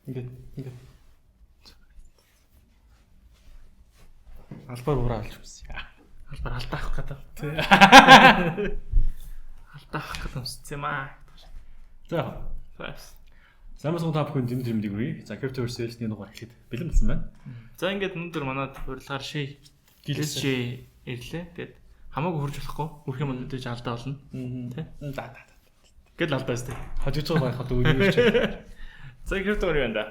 Ингээд ингээд албаар ураа алж юмсан. Албаар алдаах гэдэг. Тий. Алдаах гэдэг юмсан юм аа. За. За. Сайн байна уу, та бүхэн дэмжир мэдээ хүргэе. За, Cryptoverse sales-ний дугаар эхлээд бэлэн болсон байна. За, ингээд өнөөдөр манай урилгаар ший гэлээ ирлээ. Тэгээд хамаагүй хурж болохгүй. Хүрх юм мэдээж алдаа болно. Тэ? За за. Гэл алдаа өстэй. Хожиж байгаа байхад үгүй юу чи. За, криптогоор юу байна да?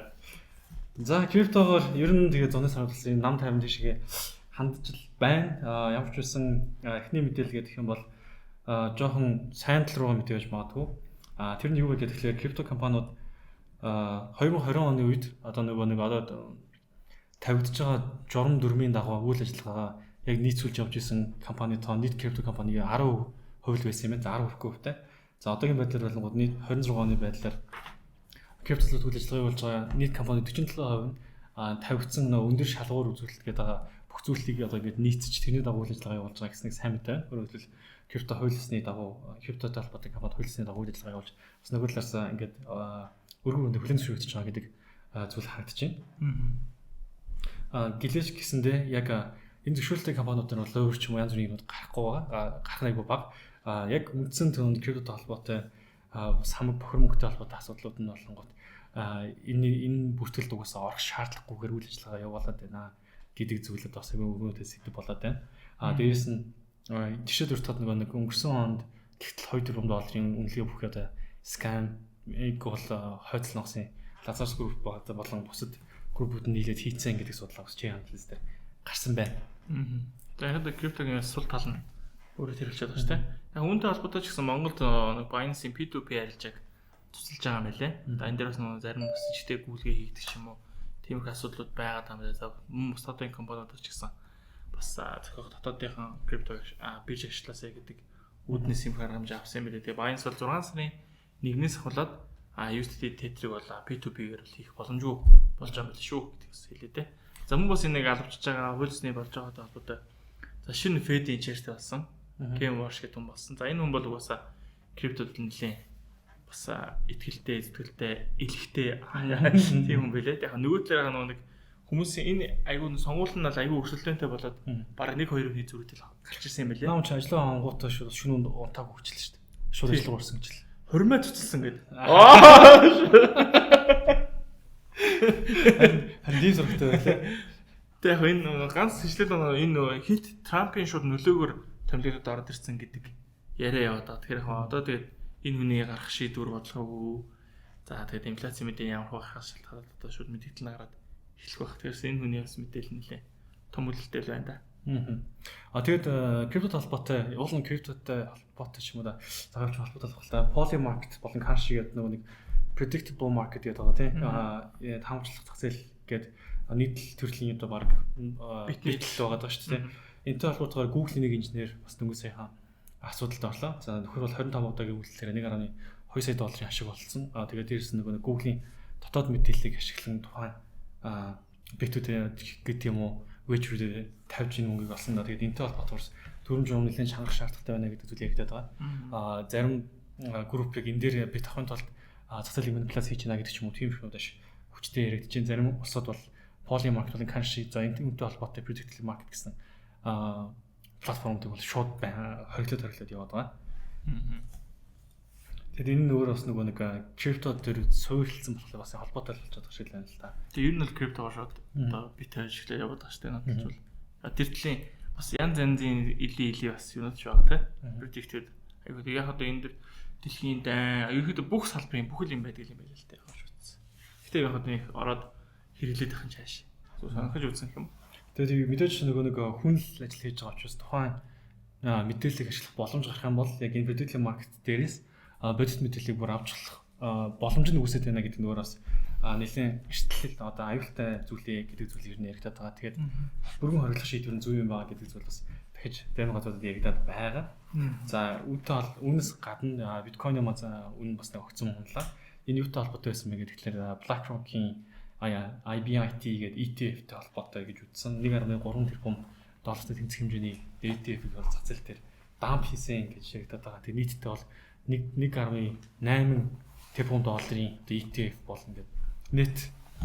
За, криптогоор ер нь тэгээ зуны сарвалсан нам 50 тийшээ хандж л байна. Ямар ч үсэн эхний мэдээлэл гэх юм бол жоохон сайн тал руугаа мэдээ байж магадгүй. Тэр нь юу вэ гэхээр крипто компаниуд 2020 оны үед одоо нөгөө нэг одоо тавигдж байгаа журам дүрмийн дагуу үйл ажиллагаагаа яг нийцүүлж явж исэн компани тоо нийт крипто компанийн 10% л байсан юм байна. За, 10% хувьтай. За, одоогийн байдлаар болонгууд нийт 26 оны байдлаар криптолууд үйл ажиллагаа явуулж байгаа нийт компани 47% нь тавигдсан нөгөө өндөр шалгуур үзүүлэлт гэдэг байгаа бүх зүйлийг одоо ингээд нийцэж тэрний дагуу үйл ажиллагаа явуулж байгаа гэснийг сайн мэдээ. Өөрөөр хэлбэл, крипто хууль ёсны дагуу, криптотой холбоотой компани хууль ёсны дагуу үйл ажиллагаа явуулж бас нөгөө талаас ингээд өргөн өргөндөө хүлээн зөвшөөрөгдөж байгаа гэдэг зүйл харагдаж байна. Гэлээч гэсэндээ яг энэ зөвшөөрлөлттэй компаниуд нь бол өөр ч юм уу янз бүрийн юмуд гарахгүй байгаа. Гарах нь айгүй бага. Яг үндсэн түүнд криптотой холбоотой самаг бохир мөнгөтэй холбоотой асуудлууд нь болонгот энэ бүртгэлд угаасаа орох шаардлагагүйгээр үйл ажиллагаа явуулаад байна гэдэг зүйлүүд бас айгүй өргөнөөтэй сэдв болоод байна. Дээрээс нь жишээ дуртахад нөгөө нэг өнгөрсөн онд тэгтэл 2 тэрбум долларын үнэлгээ бүх одоо scam ийг бол хойцол ноцын Lazarus Group болон бусад группүүд нь нийлээд хийцэн гэдэг судалгаа бас Chain Analysis дээр гарсан байна. За, яг л криптогийн сул тал нь өөрөө тэрэлж байгаа шүү дээ. Яг үүнтэй холбоотой ч гэсэн Монголд нэг Binance-ийн P2P арилжааг тусалж байгаа юм байлээ. За, энэ дээр бас нэг зарим бас жигтэй гүйлгээ хийгдэх ч юм уу. Тиймэрхүү асуудлууд байгаа юм байна. За, мөн бус одын компаниудад ч гэсэн бас зохиох дотоодынхан крипто бирж ашиглаасай гэдэг үүднээс юм арга хэмжээ авсан юм билээ. Тэгээ Binance бол 6 сарын 1-ээс ахуулаад USDT Tether-ыг бол P2P-гээр бол хийх боломжгүй болж байгаа юм байна шүү гэдэг бас хэлээ дээ. За, мөн бас энэ нэг алавчж байгаа хууль ёсны болж байгаатай холбоотой, за, шинэ Fed-ийн chair-тэй болсон. Ken Warsh гэдэг хүн болсон. За, энэ хүн бол угаасаа криптод нэлээд бас итгэлтэй, зүтгэлтэй, элэгтэй тийм хүн байлээ. Яг нөгөө талаараа нэг хүмүүсийн энэ айгүй сонгуул нь бол айгүй өрсөлдөөнтэй болоод бараг 1 2 хүний зүрхтэл гарч ирсэн юм байлээ. Наа чи ажлаа ангуудаа шууд шөнө унтааг өгчлээ шүү дээ. Шууд ажил орсон гэж л. Хормой цуцалсан гэдэг. Харин тийм зурагтай байлаа. Тэг яг энэ ганц сэжлэл энэ нөгөө хит Трампын шууд нөлөөгөөр томилогдод ороод ирсэн гэдэг яриа яваад байгаа. Тэгэхээр яг одоо тэгээд энэ хүний гарах шийдвэр бодлогоогүй. За, тэгээд инфляцийн мэдээ ямар байхаас шалтгаалаад одоо шууд мэдээлэл нь гараад эхлэх байх. Тэгэхээр энэ хүний бас мэдээлэл нэлээ том хүлээлттэй л байна да. А тэгээд крипто холбоотой, уул нь криптотой холбоотой ч юм уу да. Загавч холбоотой болох та Polymarket болон Kalshi гэдэг нөгөө нэг predictable market гэдэг байгаа, тийм. Таамаглах зах зээл гэдэг нийтлэл төрлийн одоо баг битл байгаа даа шүү дээ. Энэтэй холбоотойгоор Google-ийн нэг инженер бас дөнгөж саяхан асуудалд орлоо. За, нөхөр бол 25 удаагийн үйлдэлээр 1.2 сая долларын ашиг олсон. Тэгээд дээрээс нь нөгөө Google-ийн дотоод мэдээллийг ашиглан тухайн bet-үүд гэдэг юм уу wager-үүдээ тавьж энэ мөнгийг олсон да. Тэгээд энэтэй холбоотойгоор төрөн журам нэлээд чангарах шаардлагатай байна гэдэг зүйл яригдаад байгаа. Зарим группийг энэ дээр bet авахын тулд зах зээлийн манипуляц хийж байна гэдэг ч юм уу, тийм юмуд аш хүчтэй яригдаж байна. Зарим улсууд бол Polymarket болон Kalshi, за, энэ үүнтэй холбоотой predictable market гэсэн платформыг бол шууд хориглоод хориглоод яваад байгаа. Тэгээд энэ нь өөр бас нөгөө нэг крипто дээр суурилсан болохоор бас холбоотой л болчиход байгаа шиг л байна л та. Тэгээ ер нь бол криптогоор шууд одоо бит ашиглаа яваад байгаа шүү дээ. Надад бол тэр төрлийн бас янз янзын илийн илийн бас юунууд ч байгаа, те. Predicted. Айгуу тэг яг одоо энэ дэр дэлхийн дайн ерөөхдөө бүх салбарын бүх л юм байдаг юм байл л дээ. Яг шүүцсэн. Гэтэ яг одоо нэг ороод хэрэглээд байх нь чааш. Зүг сонирхож үзсэн юм. Тэгээд мэдээж нөгөө нэг хүн л ажил хийж байгаа учраас тухайн мэдээллийг ашиглах боломж гарах юм бол яг энэ predictive market дээрээс бодит мэдээллийг бүр авч болох боломж нь үүсээд байна гэдэг нь өөр бас нэлээд эрсдэл, одоо аюултай зүйлээ гэдэг зүйл ер нь яригдаад байгаа. Тэгээд бүрэн хориглох шийдвэр нь зөв юм байгаа гэдэг зүйл бас дахиж зарим газруудад яригдаад байгаа. За, үүнтэй бол үүнээс гадна биткойн маань үн бас нэг огцон унлаа. Энэ юутай холбоотой байсан бэ гэхээр BlackRock-ийн IBIT гэдэг ETF-тэй холбоотой гэж үзсэн. 1.3 тэрбум доллартай тэнцэх хэмжээний ETF-ийг бол зах зээл дээр dump хийсэн гэж яригдаад байгаа. Тэгээ нийтдээ бол 1.8 тэрбум долларын одоо ETF болно гэдэг net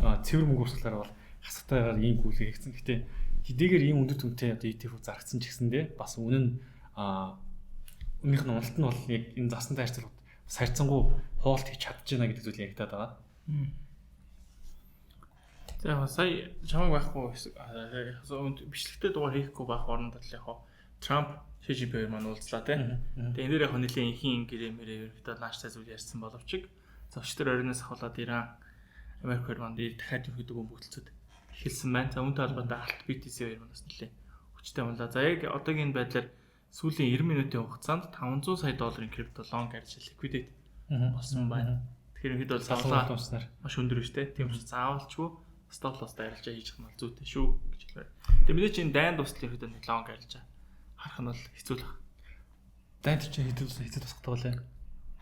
Цэвэр мөнгө урсгалаар бол хасагтайгаар ийм гүйлгээ хийгдсэн. Гэхдээ хэдийгээр ийм өндөр дүнтэй одоо ETF зарагдсан ч гэсэндээ бас үнэн нь үнийх нь уналт нь бол яг энэ засантай харьцуулахад бас харьцангуй хоолт хийж чадж байна гэдэг зүйл яригадаад байгаа. За яг сая чамайг байхгүй бичлэгтэй дугаар хийхгүй байх оронд л яг Трамп Ши Жинпин хоёр маань уулзлаа тий. Тэгээ энэ дээр яг нэлийн инхийн гэрээ мэрээ ерөнхийдөө нааштай зүйл ярьсан боловч за өчтөр оройноос ахуулаад Иран Америк хоёр маань дахиад ерөнхийдөө бөмбөгдөлцөд эхэлсэн байна. За үүнтэй холбоотой алт BTC хоёр маань бас нэлээ хүчтэй унлаа. За яг одоогийн байдлаар сүүлийн 90 минутын хугацаанд 500 сая долларын крипто long арилжаа liquidate болсон байна. Тэгэхээр ерөнхийдөө зовлон тууснаар маш өндөр шүү дээ. Тийм учраас заавалчгүй stop loss-тай арилжаа хийж явах нь бол зүйтэй шүү гэж хэлмээр. Тэгээ мэдээж энэ дайн дуустал ерөнхийдөө нэг long арилжаа харах нь бол хэцүү л байна. Дайнд чинь хэцүү хэцүү тусах гэдэг лээ.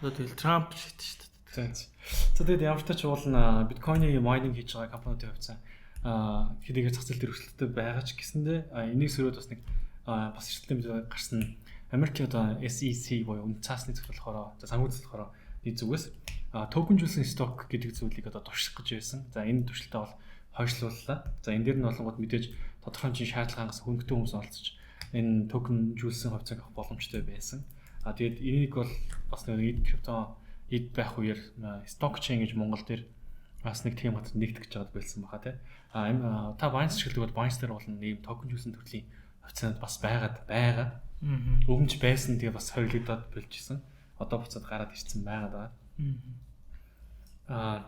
Одоо тэгэл Трамп шийдэж шүү дээ. За тэгээд ямар ч тач уулна биткойны mining хийж байгаа компаниудын хувьцаа хэдийгээр зах зээл дээр өрсөлдөлтөй байгаа ч гэсэндээ энийг сөрөөд бас нэг бас эрсдэлтэй мэдээ гарсан. Америкийн одоо SEC буюу үнэ цаасны зөвхөн за санхүү зөвхөн нэг зүгээс токенжүүлсэн stock гэдэг зүйлийг одоо турших гэж байсан. За энэ туршилтаа бол хойшлууллаа. За энэ дээр нь болонгод мэдээж тодорхой хэмжээний шаардлага хангасан хөнгөтэй хүмүүс оролцож энэ токенжүүлсэн хувьцааг авах боломжтой байсан. А тэгээд энийг бол бас нэг крипто эд байх үеэр stock chain гэж Монгол дээр бас нэг тийм газар нэгтгэж байгаад байсан баха тий. А та Binance ашигладаг бол Binance дээр бол нэг токенжүүлсэн төрлийн хувьцаанд бас байгаад байгаа. Өмнөж байсан, тэгээ бас хориглогдоод болжсэн. Одоо буцаад гараад ирсэн байгаад байгаа.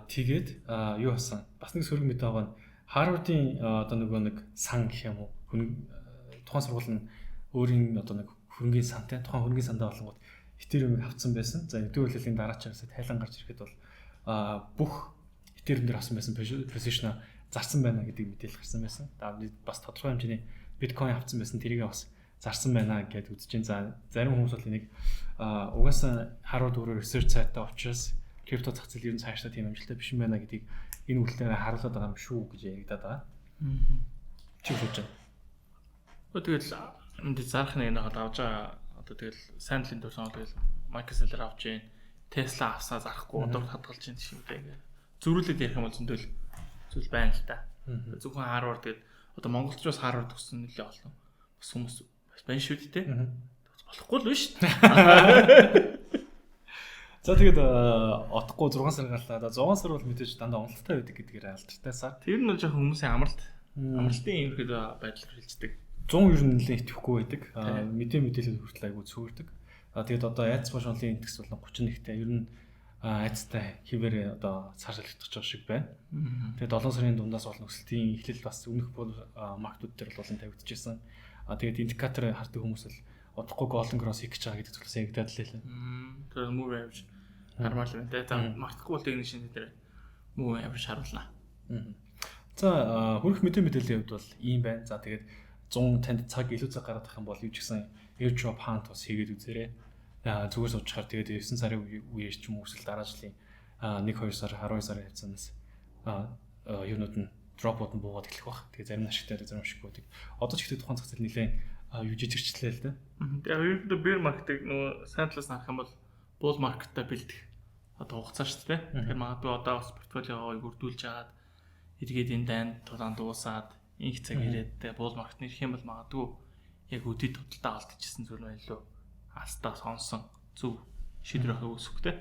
Тэгээд юу болсон? Бас нэг сөрөг мэдээ байгаа нь Harvard-ын одоо нөгөө нэг сан гэх юм уу? Тухайн сургууль нь өөрийн одоо нэг хөрөнгийн сантай тухайн хөрөнгийн сандаа болонгууд Ethereum-ыг авцсан байсан. За нэгдүгээр улирлын дараачаас тайлан гарч ирэхэд бол бүх Ethereum дээр авсан байсан position зарсан байна гэдэг мэдээлэл гарсан байсан. За бас тодорхой хэмжээний биткойн авсан байсан, тэрийг бас зарсан байна гэдээ үзэж байна. За зарим хүмүүс бол энийг угаасаа Harvard өөрөө research сайтаа учраас крипто зах зээл ер нь цаашдаа тийм амжилттай биш юм байна гэдгийг энэ үйлдэлээр харуулдаг байгаа юм шүү гэж яригадаад байгаа. Чи юу бодож байна? Тэгэл энд зарах нэг нэг авч байгаа одоо тэгэл сайн талын төрсөн тэгэл Michael Saylor авч Jain, Tesla авсаа зарахгүй одоо хадгалж जैन гэх юм дээ. Ингээ зөрүүлээд ярих юм бол зөндөл зүйл байна л та. Зөвхөн Harvard тэгээд одоо монголчууд Harvard төгссөн нэлээ олон бас хүмүүс бас байна шүү дээ. Болохгүй л биш. За тэгээд отохгүй 6 сар гарлаа. За 6 сар бол мэдээж дандаа уналттай байдаг гэдгээр алдартай сар. Тэр нь бол жоохон хүмүүсийн амралтын ерөнхийдөө байдлаар хэлждэг. 100 ер нь нэлээд итгэхгүй байдаг. Мэдээ мэдээлэл хүртэл айгүй цөөрдөг. Тэгээд одоо айц ба шунлын индекс бол 31-тэй ер нь айцтай хэвээр одоо цар шалгагдах байгаа шиг байна. Тэгээд 7 сарын дундаас бол өсөлтийн эхлэл бас өмнөх бол маркетууд дээр бол болон тавигдчихсан. Тэгээд индикатор хардаг хүмүүс л удахгүй golden cross хийх гэж байгаа гэдэг зүйлс яригадаад л лээ. Тэр move average хармаар л байна те. За мартахгүй бол нэг шинэ дээр move average харуулна. За хүрх мэдээ мэдээллийн хувьд бол ийм байна. За тэгээд 100 танд цаг илүү цаг гаргах юм бол юу ч гэсэн airdrop hunt бас хийгээд үзээрэй. Зүгээр суучхаар тэгээд 9 сарын үеэр ч юм уу эсвэл дараа жилийн 1 2 сар, 12 сарын хавцаанаас юунууд нь drop-ууд нь буугаад эхлэх бах. Тэгээ зарим нь ашигтай, зарим ашиггүй. Тэг одоо ч ихтэй тухайн зах зээл нэлээд юу жижигчлээ л дээ. Тэгээ ерөнхийдөө bear market-ыг нөгөө сайн талаас нь харах юм бол bull market-та бэлдэх одоо хугацаа шүү дээ. Тэгэхээр магадгүй одоо бас портфолиогоо бүрдүүлж агаад эргээд энэ дайн тулаан дуусаад инх цаг ирээд те bull market нэрх юм бол магадгүй яг өдөрт худалдаа алдчихсан зүйл байна лөө астаа сонсон зөв шийдвэр авах үүсвэхтэй.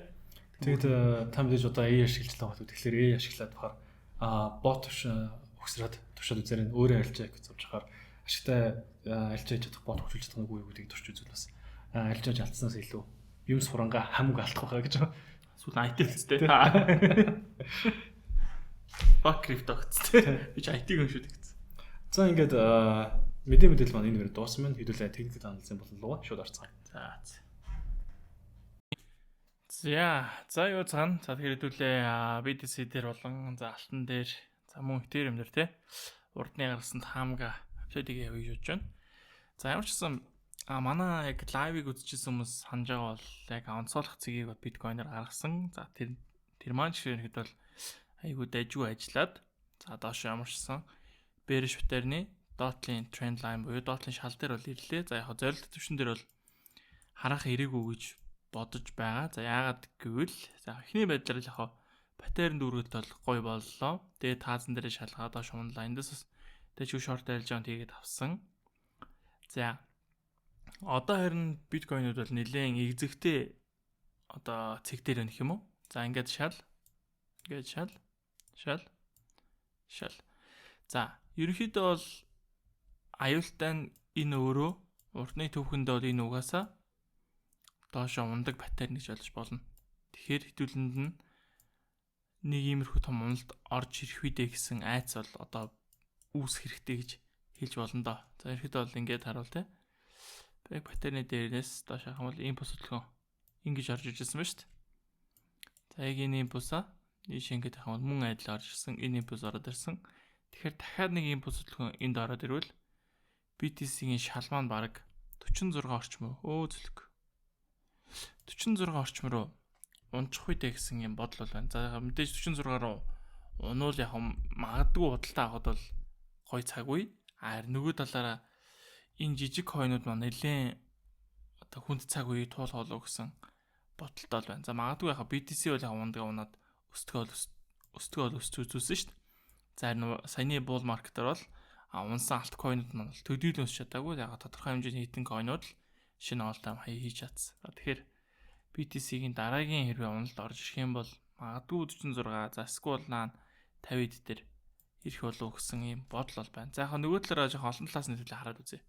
Тэгээд та мэдээж одоо AI ашиглаж байгаа хүмүүс. Тэгэхээр AI ашиглаад бахаар бот өгсраад туршаад үзээрэй. Өөрөө арилжаа гэж зовж хахаар ашигтай арилжаа хийж чадах бот хөгжүүлж чадах үгүй юу гэдгийг турш үзвэл бас арилжааж алдсанаас илүү юм сурангаа хамаг алдах байхаа гэж. Сүүл IT хэлцтэй. Fuck crypto гэцтэй. Би ч IT-г юм шүү дээ гэсэн. За ингээд мэдээ мэдээлэл маань энэ үгээр дууссан байна. Хэдүүлээ техникэл анализын болон руу шууд орцгоё. За. За, за юу цаана. За тэгэхээр хэдүүлээ BTC дээр болон за алтан дээр, за мөн Ethereum дээр те урдны гаргасан таамга update ыг явъя гэж бодож байна. За ямар ч гэсэн манай яг live ыг үзчихсэн хүмүүс санаж байгаа бол яг онцоолох цэгийг бол биткойноор гаргасан. За тэр тэр маань ч ерөнхийдөө бол айгүй дайжгүй ажиллаад за доош ямар ч гэсэн bearish pattern-ы доотлын trend line буюу доотлын шал дээр бол ирлээ. За яг зорилт түвшин дээр бол харах ирээгүй гэж бодож байгаа. За яагаад гэвэл за эхний байдлаар л яг Pattern дүүргэлт бол гоё боллоо. Тэгээ таазан дээрээ шалгаад доош унлаа. Эндээс бас тэгээ short арилжаанд хийгээд авсан. За, одоо харин биткойнууд бол нэлээд эгзэгтэй одоо цэг дээр байна гэх юм уу? За, ингээд шал, ингээд шал, шал, шал. За, ерөнхийдөө бол аюултай нь энэ өөрөө уртны төвхөндөө бол энэ угаасаа доошо ундаг pattern гэж ойлгож болно. Тэгэхээр хэдүүлэнд нь нэг иймэрхүү том уналт орж ирэх үедээ гэсэн айц бол одоо үүсэх хэрэгтэй гэж хэлж болно доо. За, ерөнхийдөө бол ингээд харуул те. Яг pattern ы дээрээс доош харах юм бол импульс хөдөлгөөн ингэж орж иржсэн ба шүү дээ. За, яг энэ импульсаа ийш ингэж харах юм бол мөн адил орж ирсэн. Энэ импульс ороод ирсэн. Тэгэхээр дахиад нэг импульс хөдөлгөөн энд ороод ирвэл BTC-ийн шал маань баг 46 орчим өө зүлэг 46 орчим руу унчих үедээ гэсэн юм бодол бол байна. За, мэдээж 46 руу унуул яг магадгүй худалдаа авахд бол гой цаг үе. А нөгөө талаараа энэ жижиг coin ууд маань нэлээд одоо хүнд цаг үе туул хоолоо гэсэн бодолтой л байна. За, магадгүй яг BTC бол яг ундгаа унаад өсдгөө бол өсч үзүүлсэн шүү дээ. За, харин саяны bull market-аар бол унсан altcoin ууд маань бол төдийлөн өсч чадаагүй. Яг тодорхой хэмжээний хитэн coin ууд л шинэ all time high хийж чадсан. Тэгэхээр BTC-ийн дараагийн хэрвээ уналт орж ирэх юм бол магадгүй 46, за эсвэл наан 50 дээр ирэх болов гэсэн ийм бодол бол байна. За, яг нөгөө талаараа жоохон олон талаас нь хэдүүлээ хараад үзье.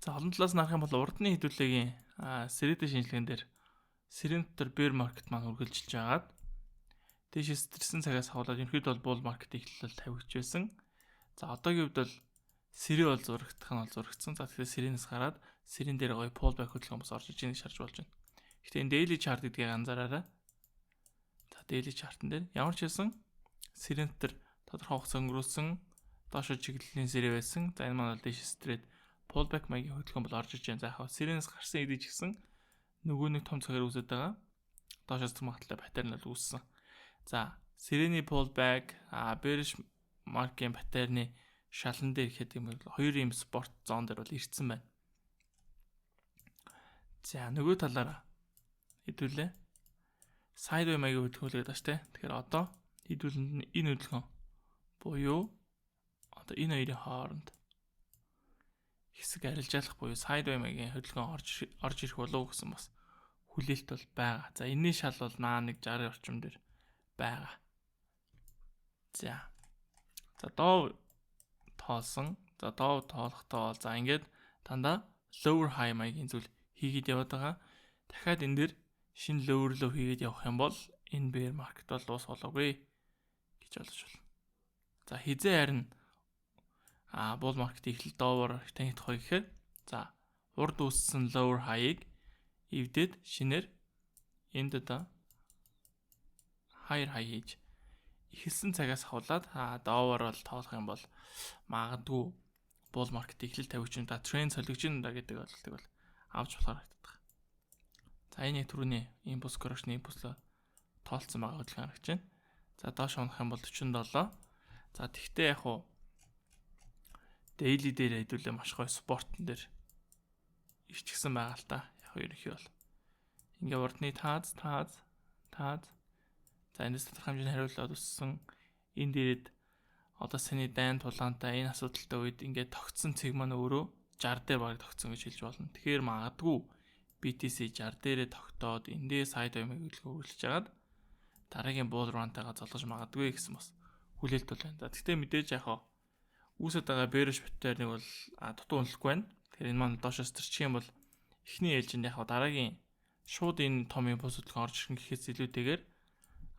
За, олон талаас нь харах юм бол урдны хэдүүлээгийн сэрээтэй шинжилгээнд дээр сэрэн дотор bear market маань үргэлжилж байгаад дээшээ сэтэрсэн цагаас хавуулаад ерөнхийдөө бол bull market эхлэл тавигдж байсан. За, одоогийн хувьд бол сэрээ бол зурагдах нь бол зурагдсан. За, тэгэхээр сэрэнээс гараад сэрэн дээр гоё pullback хөдөлгөөн бас орж иж байгааг шарж болж байна. Гэхдээ энэ daily chart гэдгийг анзаараарай. За, daily chart-н дээр ямар ч байсан сэрэн дотор тодорхой хугацаа өнгөрүүлсэн, доошо чиглэлийн сэрээ байсан. За, энэ маань бол дээш сэтрээд pullback маягийн хөдөлгөөн бол орж иж байна. За, яг сэрэнээс гарсан хэдий ч гэсэн нөгөө нэг том цагаар үүсэж байгаа доошоос зүг магадлалтай pattern бол үүссэн. За, сэрэний pullback, bearish market pattern ы шалан дээр ихэд юм бол хоёр юм support zone дээр бол ирсэн байна. За, нөгөө талаараа хэдүүлээ. Sideway маягийн хөдөлгөөн гэдэг шүү дээ. Тэгэхээр одоо хэдүүлэнд нь энэ хөдөлгөөн буюу одоо энэ хоёрын хооронд хэсэг арилжаалах буюу sideway маягийн хөдөлгөөн орж ирэх болов гэсэн бас хүлээлт бол байгаа. За, энэний шал бол наа нэг 60 орчим дээр байгаа. За. За, доо тоолсон. За, доо тоолохдоо за ингээд дандаа lower high маягийн зүйл хийгээд яваад байгаа. Дахиад энэ дээр шинэ lower low хийгээд явах юм бол энэ bear market бол дуус болоогүй гэж ойлгож байна. За, хизээ харин bull market эхлэл доовор танигдах вэ гэхээр, за, урд үүссэн lower high-ыг эвдээд шинээр энд одоо higher high хийж эхэлсэн цагаас хавлаад доовор бол тоолох юм бол магадгүй bull market эхлэл тавигч юм да, тренд солигч юм да гэдэг ойлголтыг бол авч болохоор харагддаг. За, энэ түрүүний impulse correction impulse тоолцсон байгаа хөдөлгөөн харагдаж байна. За, доош унах юм бол 47. За, тэгтээ яг уу daily дээр хэдүүлээ маш гоё support-н дээр ирчихсэн байгаа л та. Яг ерөнхий бол. Ингээ урдны тааз, тааз, тааз. За, эндээс тодорхой хэмжээний хариулаад өссөн. Энэ дээрэд одоо саний дайн тулаантай энэ асуудалтай үед ингээд тогтсон цэг маань өөрөө 60 дээр баг тогтсон гэж хэлж болно. Тэгэхээр магадгүй BTC 60 дээрээ тогтоод эндээ sideway маяг хөдөлгөөн үргэлжлэж хагаад дараагийн bull run-тайгаа золгож магадгүй гэсэн бас хүлээлт бол байна. За, тэгтээ мэдээж яг хаа үүсэт байгаа bearish pattern-ыг бол дутуу үнэлэхгүй байна. Тэгэхээр энэ маань доошоос төрчих юм бол эхний ээлжинд яг дараагийн шууд энэ том импульс хөдөлгөөн орж ирэх гэхээс илүүтэйгээр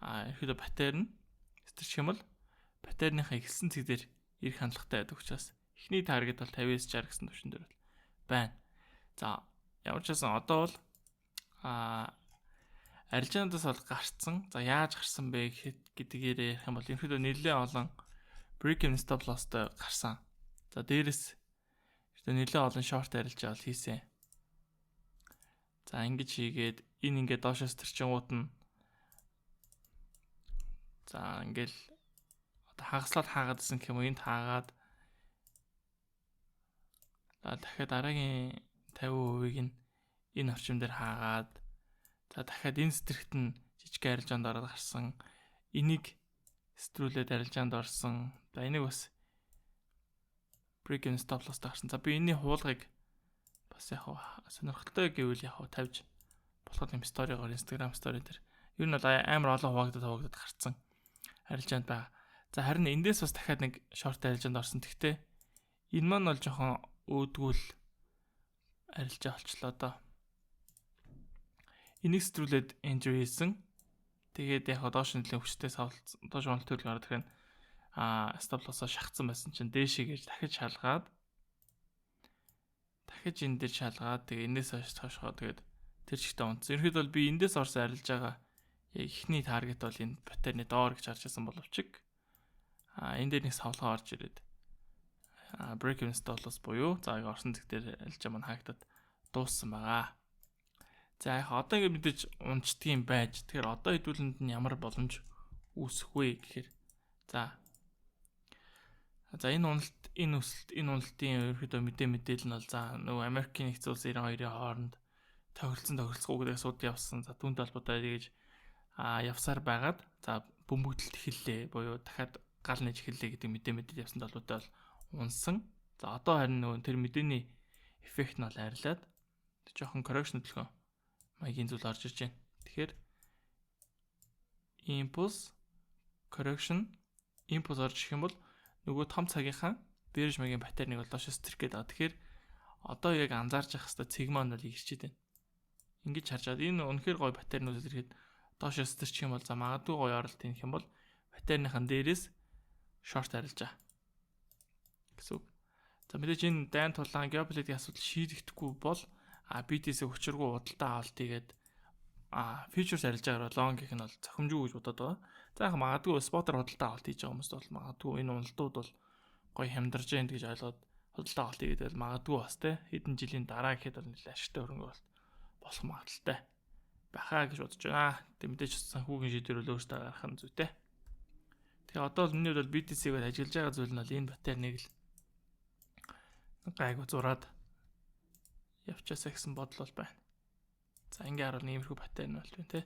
ерөөдөө pattern сэтэрчих юм бол pattern ыхаа эхэлсэн цэг дээр ирэх хандлагатай байдаг учраас эхний target бол 59 60 гэсэн түвшин дээр бол байна. За, ямар ч байсан одоо бол арилжаанаас бол гарцсан. За, яаж гарсан бэ гэдгээр ярих юм бол ерөнхийдөө нэлээд олон break even stop loss-той гарсан. За, дээрэс ердөө нэлээд олон short арилжаа бол хийсэн. За, ингэж хийгээд энэ ингээд доошоос тэрчингууд нь за ингээл одоо хагаслаад хаагаад исэн гэх юм уу, энд хаагаад, за, дахиад дараагийн 50%-ийг нь энэ орчим дээр хаагаад, за, дахиад энэ сэтэрхт нь Жижиг арилжаанд ороод гарсан. Энийг сэтрүүлээд арилжаанд орсон. За, энийг бас break even stop loss-тай гарсан. За, би энэний хуулгыг бас яг сонирхолтой гэвэл яг тавьж болоход юм story гоор, Instagram story дээр. Ер нь бол амар олон хуваагдаад хуваагдаад гарцсан арилжаанд байгаа. За, харин эндээс бас дахиад нэг short арилжаанд орсон. Гэхдээ энэ маань бол жоохон өөдгүүл арилжаа болчлоо доо. Энийг сэтрүүлээд entry хийсэн. Тэгээд яг доош нэлийн хүчтэй савлцсан. Доош уналт төлөв гараад ирэхэд stop loss-оо шахацсан байсан чинь дээшээ гэж дахиж шалгаад, дахиж энэ дээр шалгаад, тэгээ энэс хойш цоошгоо тэгээд тэр чигтээ унтсан. Ерөнхийдөө бол би эндээс орсон арилж байгаа яг эхний target бол энэ pattern ы доор гэж харж байсан боловч энэ дээр нэг савлгаа орж ирээд break even stop loss буюу за яг орсон зэг дээр арилжаа маань хаагдаад дууссан байгаа. За, яг одоо ингэ мэдээж унцдгийн байж. Тэгэхээр одоо хэдүүлэнд нь ямар боломж үүсэх вэ гэхээр за энэ уналт, энэ өсөлт, энэ уналтын ерөөхдөө мэдээлэл нь бол за нөгөө Америкийн нэгдсэн улс 92-ын хооронд тохиролцсон тохиролцохгүй гэдэг асуудал явсан. За, түүнтэй холбоотой тэгэж явсаар байгаад за бөмбөгдөлт эхэллээ буюу дахиад гал нээж эхэллээ гэдэг мэдээлэл явсан холбоотой бол унсан. За, одоо харин нөгөө тэр мэдээний эффект нь бол арилаад жоохон correction хөдөлгөөн маягийн зүйл орж ирж байна. Тэгэхээр impulse, correction, impulse орж ирэх юм бол нөгөө том цагийнхаа bearish маягийн pattern ыг бол доош сэтрэх гээд байгаа. Тэгэхээр одоо яг анзаарч явах хэвээр цэг маань бол ирчээд байна. Ингэж харж байгаа. Энэ үнэхээр гоё pattern ууд ирэхэд доош сэтэрчих юм бол за магадгүй гоё оролт хийх юм бол pattern ныхан дээрээс short арилжаа гэсэн үг. За, мэдээж энэ дайн тулаан геополитикийн асуудал шийдэгдэхгүй бол BTC хүчиргүй худалдаа авалт хийгээд futures арилжаагаар long гэх нь бол зохимжгүй гэж бодоод байгаа. За, яг магадгүй spot оор худалдаа авалт хийж байгаа хүмүүст бол магадгүй энэ уналтууд бол гоё хямдарж जैन гэж ойлгоод худалдаа авалт хийгээд байл магадгүй бас те хэдэн жилийн дараа гэхэд бол нэлээд ашигтай хөрөнгө оруулалт болох магадлалтай байхаа гэж бодож байна. Тэг мэдээж санхүүгийн шийдвэр бол өөртөө гаргах нь зүйтэй. Тэгээ одоо бол миний хувьд бол BTC-г ажиллаж байгаа зүйл нь бол энэ pattern ыг л гайгүй зураад явчаасаа гэсэн бодол бол байна. За, ингээ харуул иймэрхүү pattern бол байна те.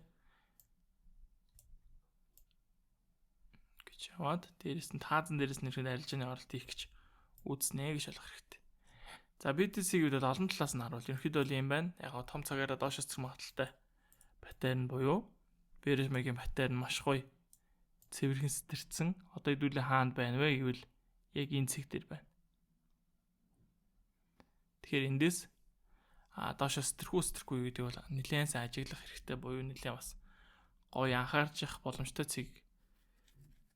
Гэж яваад дээрэс нь таазан дээрээс нь ирэхэд арилжааны оролт хийх гэж үзнэ гэж ойлгох хэрэгтэй. За, BTC-г бол олон талаас нь харуул. Ерөнхийдөө бол юм байна. Яг том цагаараа доош өсөх магадлалтай pattern буюу bearish маягийн pattern маш гоё цэвэрхэн сэтэрсэн. Одоо хэдүүлээ хаанд байна вэ гэвэл яг энэ цэг дээр байна. Тэгэхээр эндээс доошо сэтэрхүү сэтэрхгүй гэдэг бол нэлээд сайн ажиглах хэрэгтэй буюу нэлээд бас гоё анхаарч явах боломжтой цэг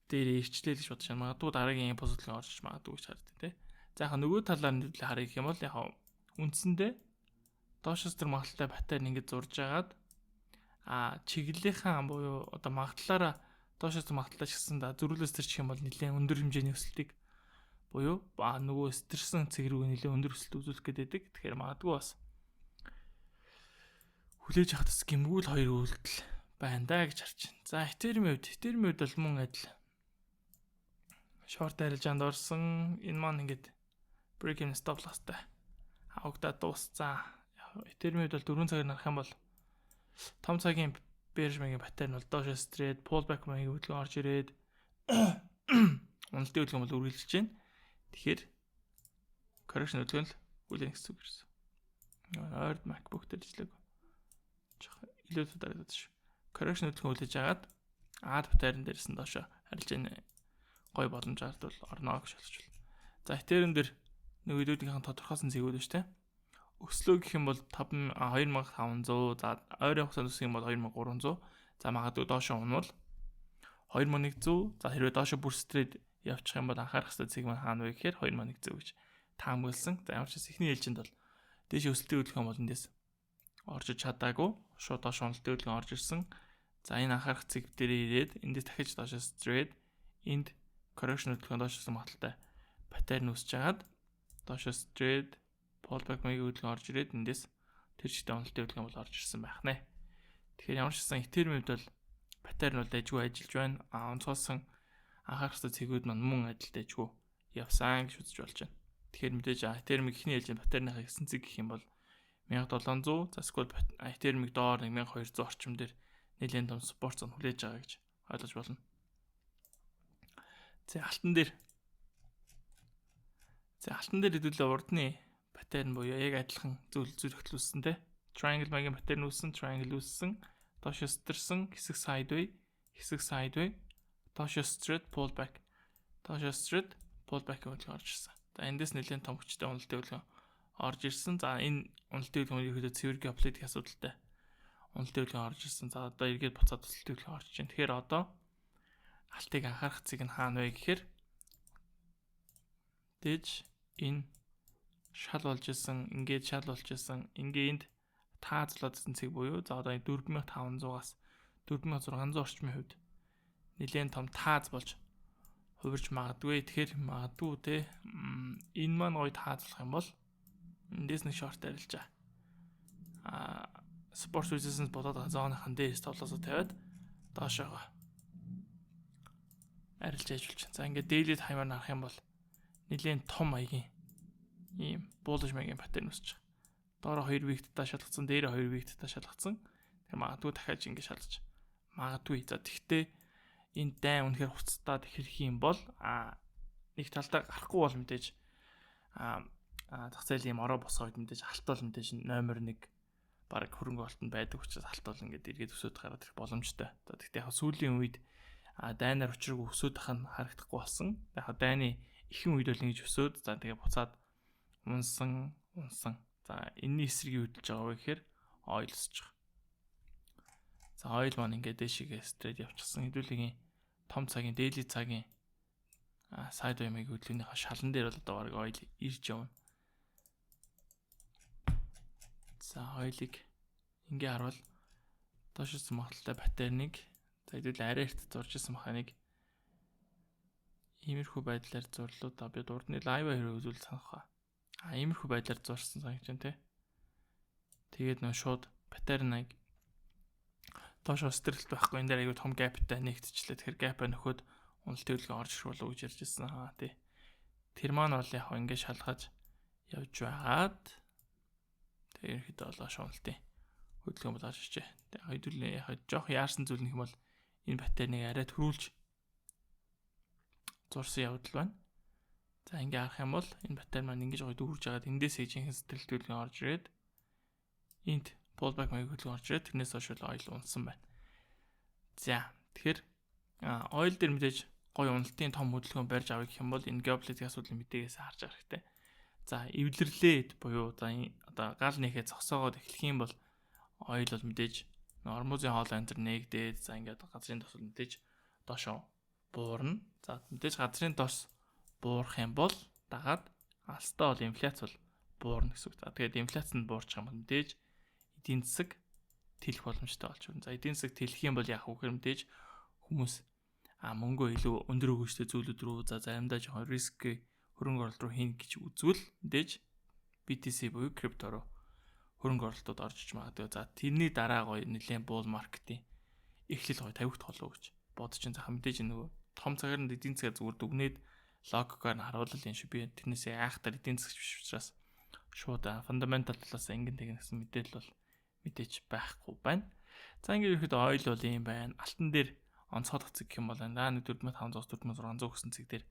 дээр ирчлээ гэж бодож байна. Магадгүй дараагийн импульс хөдөлгөөн орж магадгүй гэж хардаг тий. За, яг нөгөө талаар нь харъя гэх юм бол яг үндсэндээ доошоос тэр магадлалтай pattern ингэж зурж агаад чиглэлийнхаа буюу одоо магадлалаараа доошоос магадлалтай ч гэсэн да зөрүүлээс тэрчих юм бол нэлээд өндөр хэмжээний өсөлтийг буюу нөгөө сэтэрсэн цэг рүү нэлээд өндөр өсөлт үзүүлэх гэдэг. Тэгэхээр магадгүй бас хүлээж авах тас гэмгүүл хоёр үйлдэл байна да гэж харж байна. За, Ethereum-ийн хувьд бол мөн адил short арилжаанд орсон. Энэ маань ингээд break even stop loss-тай авагдаад дууссан. Ethereum-ийн хувьд бол 4 цагаар нарах юм бол том цагийн bearish маягийн pattern бол доош сэтрээд pullback маягийн хөдөлгөөн орж ирээд уналтын хөдөлгөөн бол үргэлжилж байна. Тэгэхээр correction хөдөлгөөн л хүлээн гэсэн үг ирсэн. Ойрд MacBook дээр ижлээг. Жох илүү дарагдаад шүү. Correction хөдөлгөөн хүлээж агаад ад pattern дээрс нь доошо арилжааны гой боломж бол орно гэж ойлгож байна. За, Ethereum дээр нөгөө хэдүүдийнхэн тодорхойсон зэгүүд ба штэ. Өслөө гэх юм бол 5 2500, за ойрын хугацаанд өсөх юм бол 2300, за магадгүй доошо унвал 2100, за хэрвээ доошо бүр сэтрээд явчих юм бол анхаарах хэрэгтэй цэг маань хаана вэ гэхээр 2100 гэж таамагласан. За, ямар ч байсан эхний ээлжинд бол дээш өсөлтийн хөдөлгөөн бол эндээс орж чадаагүй шууд доош уналтын хөдөлгөөн орж ирсэн. За, энэ анхаарах цэг дээр ирээд эндээс дахиж доошо сэтрээд энд correction хөдөлгөөн доош өсөх магадлалтай pattern үүсэж хагаад доошо сэтрээд pullback маягийн хөдөлгөөн орж ирээд эндээс тэр чигтээ уналтын хөдөлгөөн бол орж ирсэн байх нэ. Тэгэхээр ямар ч гэсэн Ethereum хувьд бол pattern бол дайггүй ажиллаж байна. Онцгойсон анхаарах хэрэгтэй цэгүүд маань мөн адил дайггүй явсан гэж үзэж болж байна. Тэгэхээр мэдээж Ethereum эхний ээлжийн pattern ыхаа 9 цэг гэх юм бол 1700, за эсвэл Ethereum-ыг доор 1200 орчим дээр Нэлээд том support zone хүлээж байгаа гэж ойлгож болно. За, алтан дээр. За, алтан дээр хэдүүлээ урдны pattern буюу яг адилхан зүйл зүйл үүссэн те. Triangle маягийн pattern үүссэн, triangle үүссэн, доош сэтэрсэн, хэсэг sideway, хэсэг sideway, доош straight pullback, доош straight pullback хөдөлгөөн орж ирсэн. За, эндээс нэлээд том хүчтэй уналтын хөдөлгөөн орж ирсэн. За, энэ уналтын хөдөлгөөн ерөөдөө цэвэр геополитик асуудалтай уналтын хөдөлгөөн орж ирсэн. За, одоо эргээд буцаад өсөлтийн хөдөлгөөн орж байна. Тэгэхээр одоо алтыг анхаарах цэг нь хаана вэ гэхээр дэж энэ шал болж исэн, ингээд шал болж исэн, ингээ энд таазлаад исэн цэг буюу за одоо 4500-аас 4600 орчмын хувьд нэлээд том тааз болж хувирч магадгүй. Тэгэхээр магадгүй те, энэ маань гоё таазлах юм бол эндээс нэг short арилжаа. Support resistance бодоод байгаа zone ынхан дээр stop loss оо тавиад доошоогоо арилжаа ажиллаж. За, ингээд daily time-аар харах юм бол нэлээд том маягийн ийм bullish маягийн pattern үүсэж байгаа. Доороо 2 wick таа шалгацсан, дээрээ 2 wick таа шалгацсан. Тэгэхээр магадгүй дахиад ингэ шалгаж магадгүй. За, тэгтээ энэ дайн үнэхээр хуцтаад эхлэх юм бол нэг талдаа гарахгүй бол мэдээж зах зээлийн юм ороо босгоод мэдээж алт бол мэдээж номер 1 баг хөрөнгө оруулалтанд байдаг учраас алт бол ингээд эргээд өсөд гараад ирэх боломжтой. За, тэгтээ яг сүүлийн үед дайнаар учраг өсөд ах нь харагдахгүй болсон. Яг дайны ихэнх үед бол ингэж өсөөд, за, тэгээ буцаад унсан унсан. За, энэний эсрэгийг хөдөлж байгаа вэ гэхээр oil өсөж байгаа. За, oil маань ингээд дээшээгээ straight явчихсан. Хэдүүлгийн том цагийн, daily цагийн sideway маяг хөдөлгөөнийхөө шалан дээр бол одоо бараг oil ирж явна. За, oil ыг ингээ харвал доош магадлалтай pattern ыг, за, хэдүүл арай эрт зурж исэн маханыг иймэрхүү байдлаар зурлуу да. Би дурдны live хэрэг үзүүл санах ба. Иймэрхүү байдлаар зурсан санагч байна те. Тэгээд нөө шууд pattern ыг доош сэтрэлт байхгүй, энэ дээр аягүй том gap тай нэгтчлээ. Тэгэхээр gap аа нөхөд уналт хөдөлгөөн орж ирэх болов уу гэж ярьж ирсэн. Аа, тий. Тэр маань бол яг ингэ шалгаж явж байгаад тэгээ ерөнхийдөө бол уналтын хөдөлгөөн бол орж иржээ. Тэгээ хэдүүл яг жоох яарсан зүйл нэх юм бол энэ pattern ыг арай төрүүлж зурсан явдал байна. За, ингээ харах юм бол энэ pattern маань ингэж гоё дүүрж агаад эндээс жинхэнэ сэтрэлт хөдөлгөөн орж ирээд энд pullback маяг хөдөлгөөн орж ирээд тэрнээс хойш бол oil унсан байна. За, тэгэхээр oil дээр мэдээж гоё уналтын том хөдөлгөөн барьж авах гэх юм бол энэ геополитик асуудлын мэдээгээс харж байгаа хэрэгтэй. За, эвлэрлээд буюу за одоо гал нэхээ зогсоогоод эхлэх юм бол oil бол мэдээж Ормузын хоолой энэ төр нээгдээд, за, ингээд газрын тос мэдээж доошоо буурна. За, мэдээж газрын тос буурах юм бол дагаад алстаа бол инфляц бол буурна гэсэн үг. За, тэгээд инфляц нь буурчих юм бол мэдээж эдийн засаг тэлэх боломжтой болж байна. За, эдийн засаг тэлэх юм бол яах вэ гэхээр мэдээж хүмүүс мөнгөө илүү өндөр өгөөжтэй зүйлүүд рүү, за, заримдаа жоохон риск хөрөнгө оруулалт руу хийнэ гэж үзвэл мэдээж BTC буюу крипто руу хөрөнгө оруулалтууд орж иж магадгүй. За, тэрний дараа гоё нэлээд bull market-ийн эхлэл гоё тавигдах болов уу гэж бодож чинь. За, мэдээж нөгөө том цагаар нь эдийн засгаа зүгээр дүгнээд логикоор нь харуулал юм шиг, би тэрнээсээ айхтар эдийн засагч биш учраас шууд fundamental талаас ингэн тэгнэ гэсэн мэдээлэл бол мэдээж байхгүй байна. За, ингээд ерөөхдөө oil бол юм байна. Алтан дээр онцгой цэг гэх юм бол энэ 4500, 4600 гэсэн цэг дээр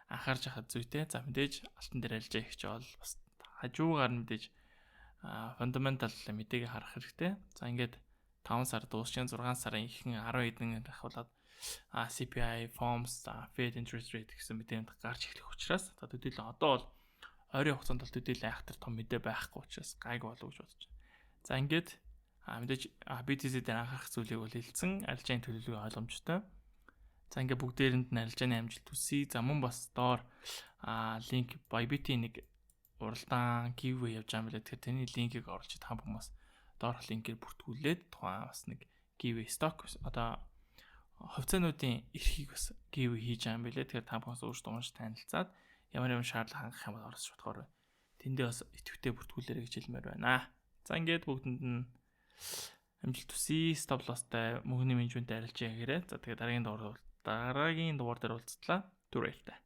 анхаарч байхад зүйтэй. За, мэдээж алтан дээр арилжаа их ч бол бас хажуугаар нь мэдээж fundamental мэдээг харах хэрэгтэй. За, ингээд 5 сар дуусчин, 6 сарын ихэнх 10 хэдэн ахуулаад CPI, FOMC, Fed interest rate гэсэн мэдээнд гарч эхлэх учраас, за, төдийлөн одоо бол ойрын хугацаанд бол төдийлөн айхтар том мэдээ байхгүй учраас гайг болов гэж бодож байна. За, ингээд мэдээж BTC дээр анхаарах зүйлийг бол хэлсэн. Арилжааны төлөвлөгөө ойлгомжтой. За, ингээд бүгдээрэнд нь арилжааны амжилт хүсье. За, мөн бас доор линк Bybit-ийн нэг уралдаан giveaway явж байгаа юм байна. Тэгэхээр тэрний линкийг оруулж та бүхэн бас доорх линкээр бүртгүүлээд тухайн бас нэг giveaway stock, одоо хувьцаануудын эрхийг бас giveaway хийж байгаа юм билээ. Тэгэхээр та бүхэн өөрсдөө унш танилцаад ямар ямар шаардлага хангах юм бол оролцож бодохоор байна. Тэндээ бас идэвхтэй бүртгүүлээрэй гэж хэлмээр байна. За, ингээд бүгдэнд нь амжилт хүсье. Stop loss-тай мөнгөний менежментээр арилжаа хийгээрэй. За, тэгээд дараагийн дугаар дээр уулзтлаа. Түр баяртай.